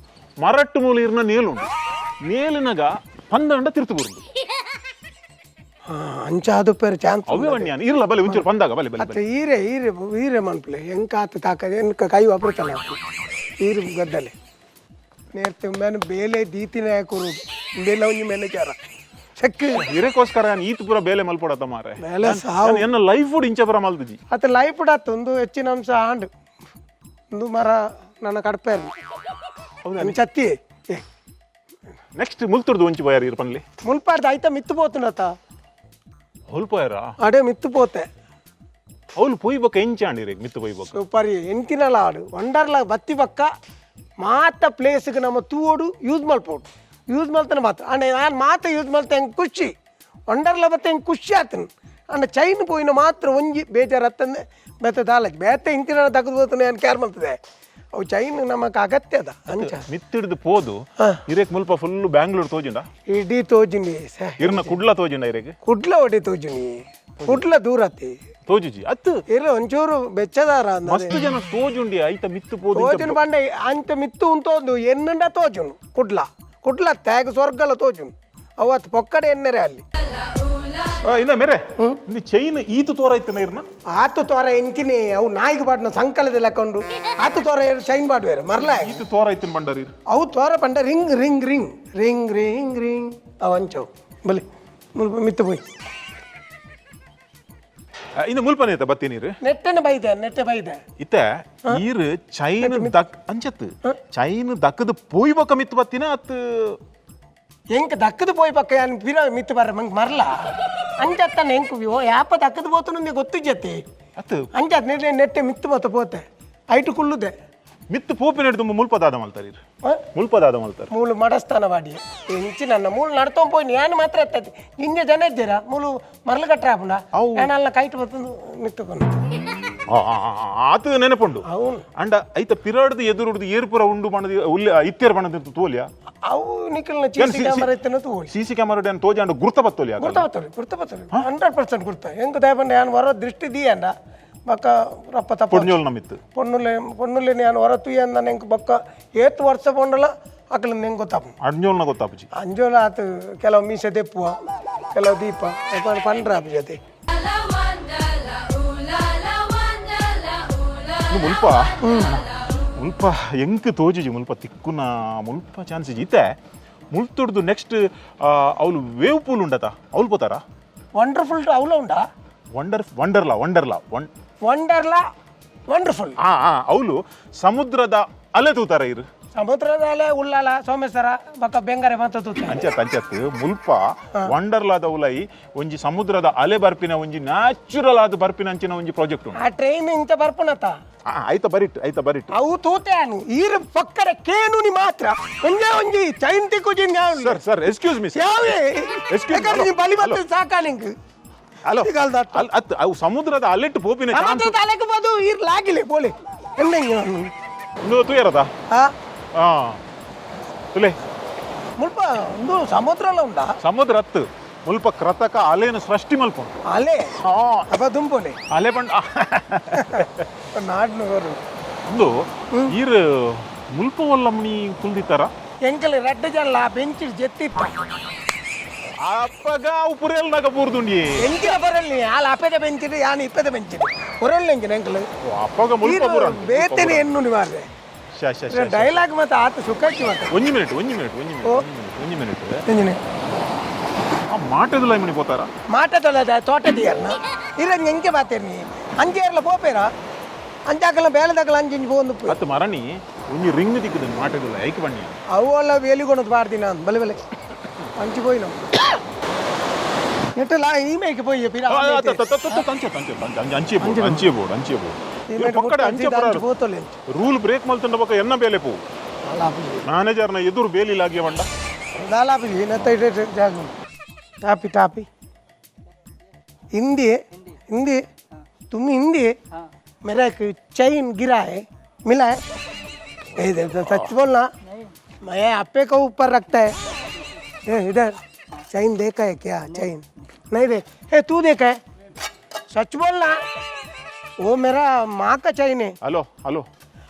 ಮರಟ್ಟು ಮೂಲ ಇರ್ನ ನೇಲುಂಡು, ನೇಲಿನಗ ಪಂದಂಡ ತಿರ್ತು ಬರುಂಡು.
ಅಂಚ ಅದು ಪೇರು ಚಾನ್ಸ್.
ಅವೇ ವಣ್ಯಾನ ಇರ್ಲ ಬಲೆ ಒಂಚೂರು ಪಂದಾಗ ಬಲೆ ಬಲೆ.
ಅತ್ತ ಈರೆ ಈರೆ ಈರೆ ಮನ್ಪುಲೆ ಎಂಕಾತ ತಾಕದೆ ಎನ್ಕ ಕೈ ವಾಪುರ್ತಲ್ಲ ಈರು ಗದ್ದಲೆ ನೇರ್ತೆ ಮೇನ್ ಬೇಲೆ ದೀತಿನ ಕೊರು ಬೇಲೆ ಒಂಜಿ ಮ್ಯಾನೇಜರ ಚೆಕ್.
ಹಿರೇಕೋಸ್ಕರ ನಾನು ಈತ ಪೂರ ಬೇಲೆ ಮಲ್ಪೊಡತ ಮಾರೆ.
ಬೇಲೆ ಸಾವು.
ಎನ್ನ ಲೈಫ್ ಫುಡ್ ಇಂಚ ಪೂರ ಮಲ್ದುಜಿ.
ಅತ್ತ ಲೈಫ್ ಡಾತ್ ಒಂದು ಹೆಚ್ಚಿನ ಅಂಶ ಆಂಡ್ ಒಂದು ಮರ ನನ್ನ ಕಡಪೆ ಚತ್ತಿ.
ನೆಕ್ಸ್ಟ್ ಮುಲ್ತುರ್ದು ಒಂಚಿ ಪೋಯಾರ ಇರ್ ಪನ್ಲಿ.
ಮುಲ್ಪಾಡ್ದ ಐತ ಮಿತ್ತು ಪೋತುಂಡತ.
ಹೊಲ್ ಪೋಯಾರ.
ಅಡೆ ಮಿತ್ತು ಪೋತೆ.
ಅವ್ಲು ಪೊಯ್ಬಕ ಎಂಚ ಆಂಡಿರಿ ಮಿತ್ತು ಪೊಯ್ಬಕ?
ಸೂಪರ್ ಎಂತಿನಲ ಆಡು ವಂಡರ್ಲಾ ಬತ್ತಿ ಬಕ್ಕ ಮಾತ ಪ್ಲೇಸ್ಗೆ ನಮ್ಮ ತೂವೋಡು ಯೂಸ್ ಮಲ್ಪೋಡು ಯೂಸ್ ಮಲ್ತನ ಮಾತ್ರ ಅಂಡ ನಾನು ಮಾತ ಯೂಸ್ ಮಲ್ತ ಹೆಂಗೆ ಖುಷಿ ವಂಡರ್ಲಾ ಬತ್ತ ಹೆಂಗೆ ಖುಷಿ ಆತನು ಅಂಡ ಚೈನ್ ಪೋಯಿನ ಮಾತ್ರ ಒಂಜಿ ಬೇಜಾರು ಅತ್ತಂದೆ ಬೇತೆ ದಾಲಜ್ ಬೇತೆ ಇಂತಿನ ತಗದು ಹೋತನೆ ಏನು ಕೇರ್ ಮಲ್ತದೆ ಅವು ಚೈನ್ ನಮಕ್ ಅಗತ್ಯ ಅದ ಅಂಚ.
ಮಿತ್ತಿಡ್ದು ಪೋದು ಇರೇಕ್ ಮುಲ್ಪ ಫುಲ್ ಬ್ಯಾಂಗ್ಳೂರ್ ತೋಜಿಂಡ.
ಇಡೀ ತೋಜಿನಿ.
ಇರ್ನ ಕುಡ್ಲ ತೋಜಿಂಡ ಇರೇಕ್?
ಕುಡ್ಲ ಒಡಿ ತೋಜಿನಿ, ಕುಡ್ಲ ದೂರ ಅತಿ.
ತೋಜುಜಿ ಅತ್ತು.
ಇರು ಒಂಚೂರು ಬೆಚ್ಚದಾರ ಅಂದದೆ.
ಮಸ್ತ್ ಜನ ತೋಜುಂಡಿ ಐತ ಮಿತ್ತು ಪೋದು ಇಂಚ.
ತೋಜುನು ಬಂಡೆ ಅಂಚ ಮಿತ್ತು ಉಂತೋದು ಎನ್ನುಂಡ ತೋಜುನು ಕುಡ್ಲ ಕುಡ್ಲ ತ್ಯಾಗ ಸ್ವರ್ಗಲ ತೋಜುನು ಅವತ್ತು ಪೊಕ್ಕಡೆ ಎನ್ನರೆ ಅಲ್ಲಿ.
ಇಂದ ಮೇರೆ ಇಂದು ಚೈನ್ ಈತು ತೋರ ಇತ್ತನ ಇರ್ನ.
ಆತು ತೋರ ಎಂಚಿನಿ ಅವು ನಾಯಿಗೆ ಬಾಡ್ನ ಸಂಕಲದ ಲೆಕ್ಕೊಂಡು ಆತು ತೋರ ಚೈನ್ ಬಾಡುವೇರು ಮರ್ಲ.
ಈತು ತೋರ ಇತ್ತಿನ ಬಂಡಾರಿ.
ಅವು ತೋರ ಪಂಡ ring ring ring ring ring ring ಅವು ಅಂಚವು ಬಲಿ ಮುಲ್ಪ ಮಿತ್ತು ಪೋಯ್.
ಇಂದ ಮುಲ್ಪನೆ ಐತ ಬತ್ತಿ ನೀರು.
ನೆಟ್ಟನೆ ಬೈದೆ ನೆಟ್ಟೆ ಬೈದೆ.
ಇತ್ತೆ ಈರ್ ಚೈನ್ ದಕ್ ಅಂಚತ್ ಚೈನ್ ದಕ್ಕದ ಪೋಯ್ಬಕ ಮಿತ್ತು ಬತ್ತಿನ ಅತ್.
ಎಂಕ್ ದಕ್ಕದ ಪೋಯ್ ಪಕ್ಕ ಯಾನ್ ಪಿರ ಮಿತ್ತು ಬರ್ರ ಮಂಗ್ ಮರ್ಲ ಅಂಚತ್ತಾನೆ ಎಂಕ್ ಓ ಯಾಪ ದಕ್ಕದ ಪೋತುನು ಗೊತ್ತು ಜತಿ.
ಅತ್
ಅಂಚತ್ ನೆಟ್ಟೆ ನೆಟ್ಟೆ ಮಿತ್ತು ಮತ್ತ ಪೋತೆ ಐಟು ಕುಳ್ಳುದೆ.
ಮಿತ್ತು ಪೋಪಿನ ತುಂಬ ಮುಲ್ಪದಾದ ಮಲ್ತಾರ.
ಆ?
ಮುಲ್ಪದಾದ ಮಲ್ತಾರ.
ಮೂಲು ಮಡಸ್ಥಾನ ವಾಡಿ ಎಂಚಿ ನನ್ನ ಮೂಲು ನಡ್ತೊಂಡ್ ಪೋಯಿ ಯಾನ್ ಮಾತ್ರ ಎತ್ತತಿ ನಿಂಜೆ ಜನ ಇದ್ದೀರಾ ಮೂಲು ಮರಳು ಕಟ್ಟ ಆಪುಂಡ.
ಅವು.
ಯಾನ್ ಅಲ್ಲ ಕೈಟ್ ಬತ್ತಂದು ನಿತ್ತುಕೊಂಡು.
ಆತ ನೆನಪುಂಡು.
అవును.
ಅಂಡ ಐತ ಪಿರಾಡ್ದು ಎದುರುಡ್ದು ಏರ್ಪುರ ಉಂಡು ಬಣ್ಣದ ಉಲ್ಲೆ ಇತ್ತೇರ್ ಬಣ್ಣದ ತೋಲಿಯಾ.
ಅವು ನಿಖಲ್ನ ಚೀಸಿ ಕ್ಯಾಮರಾ ಇತ್ತನ ತೋಲಿ.
C C camera ತೋಜಾಂಡ ಗುರ್ತ ಬತ್ತೋಲಿ.
ಗುರ್ತ ಬತ್ತೋಲಿ, ಗುರ್ತ ಬತ್ತೋಲಿ, 100% ಗುರ್ತ. ಎಂಕ್ ದಾಯಪಂಡ ಯಾನ್ ವರ ದೃಷ್ಟಿ ದೀಯಂಡ ಬೊಕ್ಕ ರಪ್ಪ ತಪ್ಪ.
ಪೊಡ್ಜೋಲ್ ನಮಿತ್ತು.
ಪೊನ್ನುಲೆ ಪೊನ್ನುಲೆ ಯಾನ್ ಹೊರ ತೂಯಂದ ಎಂಕ್ ಬೊಕ್ಕ ಏತ್ ವರ್ಷ ಪೊಂಡಲ ಅಕ್ಲು ಎಂಕ್ ಗೊತ್ತಾಪುಂಡು.
ಅಡ್ಜೋಲ್ನ ಗೊತ್ತಾಪುಜಿ.
ಅಂಜೋಲ ಆತು ಕೆಲವು ಮೀಸೆ ದೆಪ್ಪುವ ಕೆಲವು ದೀಪ ಪಂಡ್ರ ಜೊತೆ.
ಇನ್ನು ಮುಲ್ಪ ಮುಲ್ಪ ಎಂಕ್ ತೋಜಿಜಿ ಮುಲ್ಪ ತಿಕ್ಕುನ ಮುಲ್ಪ ಚಾನ್ಸ್ ಇತ್ತೆ ಮುಲ್ತುಡ್ದು ನೆಕ್ಸ್ಟ್ ಅವ್ಲು ವೇವ್ ಪೂಲ್ ಉಂಡತ ಅವ್ಲು ಪೋತಾರ.
ವಂಡರ್ಫುಲ್ ಅವಲ ಉಂಡಾ?
Wonder Wonderla Wonderla one.
Wonderla wonderful.
ಆ ಆ ಅವ್ಲು ಸಮುದ್ರದ ಅಲೆ ತೂತಾರ ಇರು.
ಸಮುದ್ರದ ಅಲೆ ಉಳ್ಳಾಲ ಸೋಮೇಶ್ವರ ಬೊಕ್ಕ ಬೆಂಗಾರೆ ಮಾತ ತೂತ.
ಅಂಚತ್ ಅಂಚತ್ ಮುಲ್ಪ ವಂಡರ್ಲಾದ ಉಲೈ ಒಂಜಿ ಸಮುದ್ರದ ಅಲೆ ಬರ್ಪಿನ ಒಂಜಿ ನ್ಯಾಚುರಲ್ ಆದ ಬರ್ಪಿನ ಅಂಚಿನ ಒಂಜಿ ಪ್ರಾಜೆಕ್ಟ್ ಉಂಡು.
ಆ ಟ್ರೈನ್ ಇಂಚ ಬರ್ಪುನತ.
ಆ, ಆಯ್ತ ಬರಿಟ್ ಆಯ್ತ ಬರಿಟ್.
ಅವು ತೂತೆ ಅನು ಈರ್ ಪಕ್ಕದ ಕೇನುನಿ ಮಾತ್ರ ಒಂಜೇ ಒಂಜಿ ಚೈನ್ ತಿಕ್ಕುಜಿನ್.
Sir sir, excuse me sir.
ಯಾವೇ?
Excuse me,
ನೀ ಬಲಿ
hello.
ಬರ್ತದೆ ಸಾಕಾ ನಿಂಗೆ?
ಹಲೋ.
ಈಗಾಲ್ದ ಅರ್ಥ.
ಅತ್ ಅವು ಸಮುದ್ರದ ಅಲೆಟ್ಟು ಪೋಪಿನ ಚಾನ್ಸ್.
ಸಮುದ್ರದ ಅಲೆಗೆ ಬದು ಈರ್ ಲಾಗಿಲೆ ಪೋಲೆ ಎನ್ನ.
ಇಂದು ತೂಯರದ.
ಆ.
ಆ ತುಲೆ.
ಮುಲ್ಪ ಒಂದು ಸಮುದ್ರ ಉಂಡಾ?
ಸಮುದ್ರ ಅತ್ತು ಮುಲ್ಪ ಕೃತಕ ಅಲೆನ ಸೃಷ್ಟಿ ಮಲ್ಪುಂಡು.
ಅಲೆ?
ಆ.
ಅಪ್ಪ ದುಂಪೋಲೆ.
ಅಲೆ ಬಂಡ.
ನಾಡ್ನವರು.
ಒಂದು ಈರ್ ಮುಲ್ಪ ಒಲ್ಲಮ್ಮಣಿ ಕುಲ್ದಿತ್ತಾರ.
ಎಂಕಲ್ ರಡ್ಡು ಜನ ಬೆಂಚ್ ಜೆತ್ತಿತ್ತ.
ಅಪ್ಪಗ ಅವು ಪುರೆಲ್ನಾಗ ಪೂರ್ದುಂಡಿ.
ಎಂಕಿನ ಬರಲ್ಲಿ ಆಲ್ ಅಪ್ಪದ ಬೆಂಚಿಡ್ ಯಾನ್ ಇಪ್ಪದ ಬೆಂಚಿಡ್ ಹೊರಲ್ ಎಂಕಿನ ಎಂಕಲ್.
ಅಪ್ಪಗ ಮುಲ್ಪ ಪೂರ.
ಬೇತನೆ ಎನ್ನು ನಿವಾರ್ರೆ.
ಶಾ ಶಾ ಶಾ.
ಡೈಲಾಗ್ ಮತ್ತೆ ಆತ ಸುಖಕ್ಕೆ ಮತ್ತೆ.
ಒಂಜಿ ಮಿನಿಟ್, ಒಂಜಿ ಮಿನಿಟ್, ಒಂಜಿ ಮಿನಿಟ್, ಒಂಜಿ ಮಿನಿಟ್.
ಎಂಜಿನ?
ಆ ಮಾಟೆದುಲ ಇಮಣಿ ಪೋತಾರ.
ಮಾಟ ತೊಲದ ತೋಟ ದಿಯರ್ನ ಇರ ಎಂಕೆ ಬಾತೇರ್ನಿ ಅಂಜೇರ್ಲ ಪೋಪೇರ ಅಂಚಾಕಲ ಬೇಲೆದಕಲ ಅಂಜಿಂಜಿ ಪೋಂದು ಪೋಯ್.
ಅತ್ತು ಮರಣಿ ಒಂಜಿ ರಿಂಗ್ ದಿಕ್ಕುದು ಮಾಟೆದುಲ ಐಕ್ ಬಣ್ಣಿ.
ಅವು ಅಲ್ಲ ವೇಲಿಗೊಣದು ಬಾರ್ದಿನ ಬಲೆ ಬಲೆ ಅಂಚಿ ಪೋಯಿನ ನೆಟ್ಟಲ ಈ ಮೇಕೆ ಪೋಯಿ ಪಿರ.
ಅಂಚೆ ಬೋರ್ಡ್ ಅಂಚೆ ಬೋರ್ಡ್ ಅಂಚೆ ಬೋರ್ಡ್ ಪಕ್ಕಡೆ ಅಂಚೆ ಪುರ.
ಪೋತೊಲೆ.
ರೂಲ್ ಬ್ರೇಕ್ ಮಲ್ತಂಡ ಬೊಕ ಎನ್ನ ಬೇಲೆ ಪೋವು ಮ್ಯಾನೇಜರ್ನ ಎದುರು ಬೇಲಿ ಲಾಗಿಯ ಬಂಡ.
ದಾಲಾಪಿ ನತ್ತ ಇಟ್ಟೆ ಜಾಗ ಉಂಟು. ಟಾಪಿ ಟಾಪಿ हिंदी है, हिंदी है। तुम हिंदी है। मेरा एक चैन गिरा है, मिला है? ए, इधर तो सच बोलना, मैं आपे को ऊपर रखता है। ए, इधर चैन देखा है क्या? चैन नहीं देख। ए, तू देखा है? सच बोलना, वो मेरा माँ का चैन है.
Hello hello.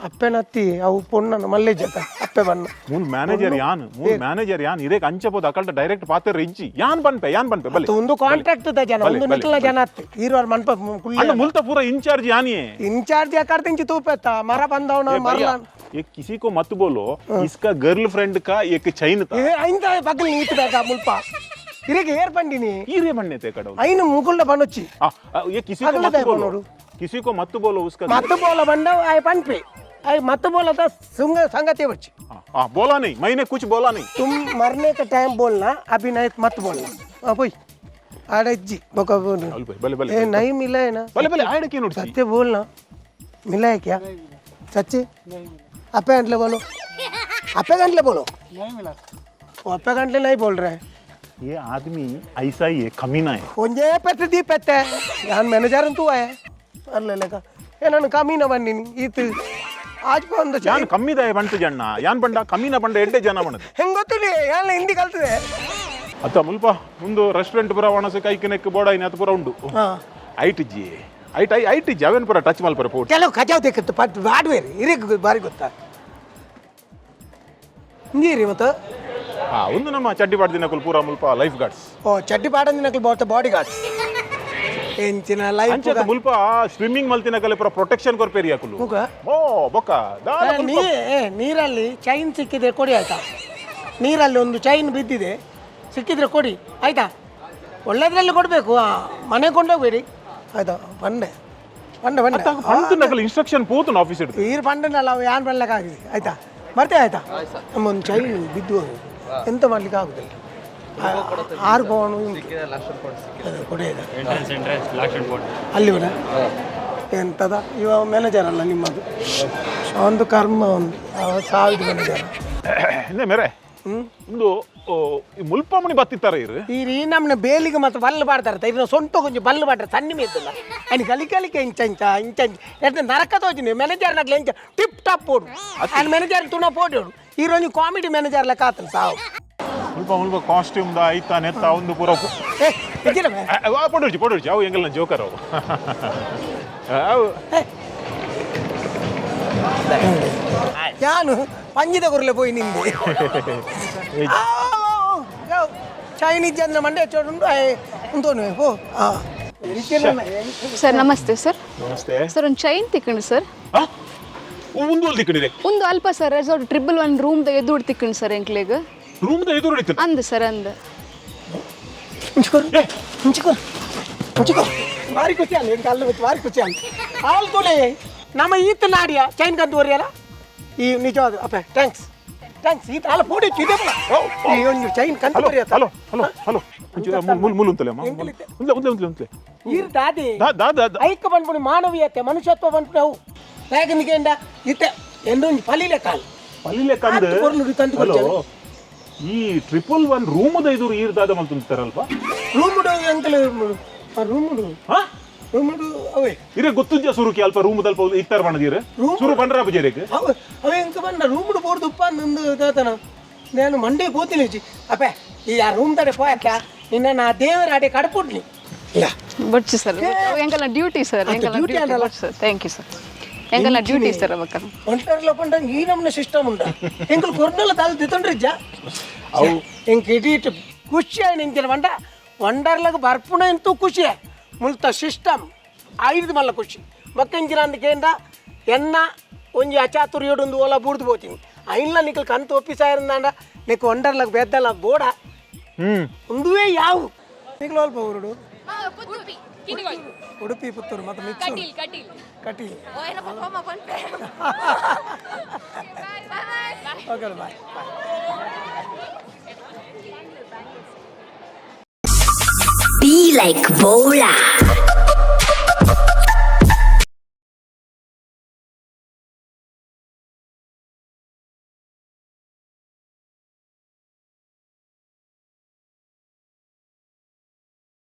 ಅಪ್ಪೆ ನತ್ತಿ ಅವು ಪೊಣ್ಣನ ಮಲ್ಲೆ ಜತ ಅಪ್ಪೆ ಬಣ್ಣ.
ಮೂಲ್ ಮ್ಯಾನೇಜರ್ ಯಾನ್, ಮೂಲ್ ಮ್ಯಾನೇಜರ್ ಯಾನ್ ಇರೇಕ್ ಅಂಚೆ ಪೋದು ಅಕಲ್ಟ ಡೈರೆಕ್ಟ್ ಪಾತೆರ್ ಇಜ್ಜಿ ಯಾನ್ ಪನ್ಪೆ ಯಾನ್ ಪನ್ಪೆ ಬಲೆ.
ಒಂದು ಕಾಂಟ್ರಾಕ್ಟ್ the ಜನ.
ಬಲೆ,
ಒಂದು
ಬಲೆ,
ನಿಖಲ
ಬಲೆ.
ಜನ ಅತ್ತೆ ಈರ್ವಾರ್ ಮನ್ಪ ಕುಳ್ಳಿ.
ಅಣ್ಣ ಮುಲ್ತ ಪೂರ ಇನ್ಚಾರ್ಜ್ ಯಾನಿಯೇ.
ಇನ್ಚಾರ್ಜ್ ಯಾಕರ್ತಿಂಚಿ ತೂಪೆತ್ತ ಮರ ಬಂದವನ.
ए भैया,
ಮರಲ.
ये किसी को मत बोलो, इसका गर्लफ्रेंड का एक चैन था.
ಏ ಐಂದ ಪಕ್ಕಲ್ ನೀತು ಬೇಕಾ ಮುಲ್ಪ ಇರಗೆ ಏರ್ ಬಂಡಿನಿ.
ईरे बनने थे कड़ो.
ಐನು ಮುಕುಲ್ಡ ಬನೊಚ್ಚಿ.
आ, आ, ये किसी को
अगले
मत
दाय
बोलो.
बोलो।
किसी को मत बोलो उसका.
ಮತ್ತು ಬೋಲ ಬಂಡ ಆಯ್ ಪನ್ಪೆ ಆಯ್ ಮತ್ತು ಬೋಲದ ಸುಂಗ ಸಂಗತಿ ಬಚ್ಚಿ.
हाँ, हाँ, बोला नहीं मैंने, कुछ बोला नहीं.
तुम मरने का टाइम बोलना, अभी नहीं मत बोलना. हाँ बोई आड़ज्जी बका बोल.
अल भाई, भले भले.
ए नहीं मिला है ना?
भले भले आड़े की नोट.
सत्य बोलना, मिला है क्या? सच्चे अपे गंटले बोलो, अपे गंटले बोलो.
नहीं मिला.
वो अपे गंटले नहीं बोल रहे हैं.
ये आदमी ऐसा ही है, कमीना है.
ಒಂಜೇ ಪೆಟ್ಟು ದೀಪ ಎತ್ತೆ ನಾನು ಮ್ಯಾನೇಜರ್ ಅಂತೂ ಆಯ ಅಲ್ಲ ಲೆಕ್ಕ ಏ ನಾನು ಕಮೀನ ಬಂದಿನಿ ಈತ ಆಜ್ಕೊ ಒಂದು.
ಯಾನ್ ಕಮ್ಮಿದಾಯ ಬಂತು ಜಣ್ಣ ಯಾನ್ ಬಂಡ ಕಮ್ಮಿನ ಬಂಡ ಎಡ್ಡೆ ಜನ ಬಣ್ಣದ.
ಹೆಂಗ್ ಗೊತ್ತಿಲ್ಲ ಯಾನ್ ಹಿಂದಿ ಕಲ್ತದೆ.
ಅತ್ತ ಮುಲ್ಪ ಒಂದು ರೆಸ್ಟೋರೆಂಟ್ ಪುರ ಒಣಸೆ ಕೈಕ್ ನೆಕ್ ಬೋಡ ಇನ್ ಅತ್ ಪುರ ಉಂಡು.
ಹಾ.
ಐಟ್ G ಐಟ್ I ಐಟ್ ಜಿ ಅವೇನ್ ಪುರ ಟಚ್ ಮಲ್ಪರ ಪೋಟ್.
ಕೆಲವು ಕಜಾವ್ ತೆಕ್ಕತ್ತು ಪಟ್ ಬಾಡ್ವೇರಿ ಇರಿಗ್ ಬಾರಿ ಗೊತ್ತಾ ನೀರಿ ಮತ್ತೆ.
ಹಾ ಒಂದು ನಮ್ಮ ಚಡ್ಡಿ ಪಾಡ್ದಿನ ಕುಲ್ ಪೂರ ಮುಲ್ಪ ಲೈಫ್ ಗಾರ್ಡ್ಸ್.
ಓ ಚಡ್ಡಿ ಪಾಡಂದಿನಕಲ್ ಬೋತ ಬಾಡಿ ಗಾರ್ಡ್ಸ್ ಎಂಚಿನ ಲೈಫ್.
ಅಂಚೆ ಮುಲ್ಪ ಸ್ವಿಮ್ಮಿಂಗ್ ಮಲ್ತಿನ ಕಲೆ ಪುರ ಪ್ರೊಟೆಕ್ಷನ್ ಕೊರ್ಪೇರಿ ಅಕುಲು.
ಮುಗ?
ಓ ಬೊಕ್ಕ ದಾದ ಮುಲ್ಪ.
ನೀರಲ್ಲಿ ಚೈನ್ ಸಿಕ್ಕಿದ್ರೆ ಕೊಡಿ ಆಯ್ತಾ? ನೀರಲ್ಲಿ ಒಂದು ಚೈನ್ ಬಿದ್ದಿದೆ, ಸಿಕ್ಕಿದ್ರೆ ಕೊಡಿ ಆಯ್ತಾ? ಒಳ್ಳೆದ್ರಲ್ಲಿ ಕೊಡಬೇಕು, ಮನೆ ಕೊಂಡೋಗ್ಬೇಡಿ ಆಯ್ತಾ? ಬಂಡೆ ಬಂಡೆ ಬಂಡೆ.
ಪಂತು ಇನ್ಸ್ಟ್ರಕ್ಷನ್ ಪೋತು ಆಫೀಸ್ ಹಿಡ್ದು.
ಈರು ಪಂಡನಲ್ಲ ಅವು ಯಾನ್ ಬರ್ಲಿಕ್ಕಾಗಿದೆ ಆಯ್ತಾ? ಬರ್ತೇವೆ ಆಯ್ತಾ? ನಮ್ಮೊಂದು ಚೈನ್ ಬಿದ್ದು ಹೋಗಿದೆ, ಎಂತ ಮಾಡ್ಲಿಕ್ಕೆ ಆಗುದಿಲ್ಲ. 6 ಪವನು ಉಂಟು. ಅದೇ ಕೊಡೆ ಇದೆ.
Entrance entrance lock and board.
ಅಲ್ಲಿ ಕೂಡ ಎಂತದ ಇವ ಮ್ಯಾನೇಜರ್ ಅಲ್ಲ ನಿಮ್ಮದು. ಒಂದು ಕರ್ಮ, ಒಂದು ಸಾವಿರ ಮ್ಯಾನೇಜರ್.
ಹಿಂದೆ ಮೇರೆ ಒಂದು ಓ, ಈ ಮುಲ್ಪಮಣಿ ಬತ್ತಿತ್ತಾರೆ ಇರು.
ಈ ರೀ ನಮ್ಮನ್ನ ಬೇಲಿಗೆ ಮತ್ತೆ ಬಲ್ಲು ಬಾಡ್ತಾರೆ. ಇವ್ನ ಸೊಂಟ ಕೊಂಚ ಬಲ್ಲು ಬಾಡ್ರೆ ಸಣ್ಣ ಮೇದ್ದಲ್ಲ ಅನಿ ಗಲಿ ಗಲಿಗೆ ಇಂಚ ಇಂಚ ಇಂಚ ಇಂಚ ಎತ್ತ ನರಕ ತೋಜಿನಿ. ಮ್ಯಾನೇಜರ್ ನಗ್ಲೆ ಇಂಚ ಟಿಪ್ ಟಾಪ್ ಪೋಡು ಆ್ಯಂಡ್ ಮ್ಯಾನೇಜರ್ ತುಣ ಪೋಡು. ಈ ರೋಜು ಕಾಮಿಡಿ ಮ್ಯಾನೇಜರ್ ಲೆಕ್ಕ ಆತನ ಸಾವು.
ಮುಲ್ಪ ಮುಲ್ಪ ಕಾಸ್ಟ್ಯೂಮ್ ದ ಐತ ನೆತ್ತ ಒಂದು ಪೂರ.
ಏ ಇಜ್ಜಿಲ್ಲ ಬೇ.
ಪೊಡೋಡ್ಚಿ ಪೊಡೋಡ್ಚಿ, ಅವು ಎಂಗಲ್ನ ಜೋಕರ್ ಅವು ಅವು.
ಯಾನು ಪಂಜಿದ ಗುರ್ಲೆ ಪೋಯಿ ನಿಂದೆ. ಚೈನೀಸ್ ಅಂದ್ರೆ ಮಂಡೆ ಚೋಡುಂಡು ಉಂಟೋನು ಪೋ. ಹಾಂ.
Sir, namaste sir.
Namaste.
Sir, ಒಂದು ಚೈನ್ ತಿಕ್ಕಂಡು ಸರ್.
ಆ? ಒಂದು ಅಲ್ಲಿ ತಿಕ್ಕಣಿದೆ.
ಒಂದು ಅಲ್ಪ ಸರ್, ರೆಸಾರ್ಟ್ 111 ರೂಮ್ ದ ಎದುರು ತಿಕ್ಕಂಡು ಸರ್ ಎಂಕ್ಲೆಗ್.
ರೂಮ್ the ಎದುರು ಹಿಡಿತು?
ಅಂದ್ ಸರ್, ಅಂದ್.
ఉంచుకోరు, ఉంచుకోరు, ఉంచుకో. ಭಾರಿ ಖುಷಿ ಅಲ್ಲ ಎಂಕ ಅಲ್ಲ, ಭಾರಿ ಖುಷಿ ಅಲ್ಲ. ಹಾಲು ತೊಲೆ ನಮ್ಮ ಈತ ನಾಡಿಯ ಚೈನ್ ಕಂತು ಒರಿಯಲ್ಲ ಈ ನಿಜವಾದ. ಅಪ್ಪ, thanks, thanks. ಈತ ಅಲ್ಲ ಫೋಟೋ ಇದೆ. ಈ ಒಂದು ಚೈನ್ ಕಂತು
ಹಲೋ.
ಒರಿಯತ್ತ.
ಹಲೋ ಹಲೋ ಹಲೋ, ಮುಲ್ ಮುಲ್ ಉಂತಲೆ ಅಮ್ಮ. ಉಂತ್ಲೆ ಉಂತ್ಲೆ ಉಂತ್ಲೆ ಉಂತ್ಲೆ.
ಈರ್ ದಾದಿ.
ದಾ ದಾ ದಾ ದಾ.
ಐಕ ಬಂದ್ಬಿಡಿ, ಮಾನವೀಯತೆ ಮನುಷ್ಯತ್ವ ಬಂದ್ಬಿಡಿ. ಅವು ಹೇಗೆ ನಿಗೇಂಡ ಇತ್ತೆ ಎಂದೊಂದು ಫಲಿಲೆ ಕಾಲು.
ಪಲ್ಲಿಲೆ ಕಂದು.
ಆತು ಕೊರ್ಲು ತಂದು.
ಹಲೋ.
ಕೊಡ್ತೇನೆ.
ಈ 111 ರೂಮ್ the ಎದುರು ಈರ್ ದಾದ ಮಲ್ತುಂತಾರಲ್ಪ?
ರೂಮ್ ಎಂಕಲ್ ರೂಮ್.
ಹಾ.
ರೂಮ್ ಅವೇ.
ಇರೆ ಗೊತ್ತುಂಜ ಸುರುಕಿ ಅಲ್ಪ ರೂಮ್ ದಲ್ಪ ಇತ್ತಾರ ಬಣ್ಣದೀರ್.
ರೂಮ್?
ಸುರು ಬಂಡ್ರ ಪೂಜಾರಿಗೆ.
ಅವ ಅವ ಎಂಕ ಬಂದ ರೂಮ್ಡು ಬೋರ್ದು ಉಪ್ಪ ನಂದು ದಾತನ ನಾನು ಮಂಡೆ ಪೋತೀನಿ ಅಪ್ಪೆ. ಈ ಆ ರೂಮ್ ತಡೆ ಪೋಯಕ್ಕ ನಿನ್ನ ನಾ ದೇವರ ಅಡೆ ಕಡ್ಪುಡ್ಲಿ ಇಲ್ಲ.
ಬೊಚ್ಚು ಸರ್, ಎಂಕಲ್ನ ಡ್ಯೂಟಿ ಸರ್.
ಅದು
ಎಂಕಲ್ನ
duty
duty
ಅಲ್ಲಲ್ಲ.
Sir, thank you sir. ಎಂಕಲ್ನ ಡ್ಯೂಟಿ ಸರ್ ಅವಕ್ಕ.
ಒಂಟರ್ಲ ಪಂಡ ಈ ನಮ್ಮನೆ ಸಿಸ್ಟಮ್ ಉಂಡ ಎಂಕಲ್ ಕೊರ್ನಲ್ಲ ತಾಲ್ ದಿತೊಂಡ್ರಿಜ್ಜ.
ಅವು
ಎಂಕ್ ಇಡೀಟ್ ಖುಷಿ ಆಯ್ನ ಇಂಚಿನ ಬಂಡ ವಂಡರ್ಲಾಗ ಬರ್ಪುಣ ಎಂತೂ ಖುಷಿ. ಮುಲ್ತ ಸಿಸ್ಟಮ್ ಐದು ಮಲ್ಲ ಖುಷಿ. ಬೊಕ್ಕ ಇಂಚಿನ ಅಂದಕೇಂದ ಎನ್ನ ಒಂಜಿ ಅಚಾತುರ್ಯೊಡೊಂದು ಓಲ ಬೂಡ್ದು ಪೋತೀನಿ. ಐನ್ಲ ನಿಕಲ್ ಕಂತು ಒಪ್ಪಿಸಾಯರಂದಾಂಡ ನಿಕ್ ವಂಡರ್ಲಾಗ ಬೆದ್ದಲ ಬೋಡ. ಉಂದುವೇ ಯಾವು ನಿಕ್ಲು ಅಲ್ಪ ಊರುಡು?
ಉಡುಪಿ ಕಿನ್ನಿಗೋಳಿ.
ಉಡುಪಿ, ಪುತ್ತೂರು ಮತ್ತೆ ಮಿಕ್ಸ್.
ಕಟೀಲ್, ಕಟೀಲ್.
ಕಟೀಲ್.
ಓ, ಏನಪ್ಪ ಹೋಮ ಬಂತೆ. Bye.
Okay, bye.
Be like Bola.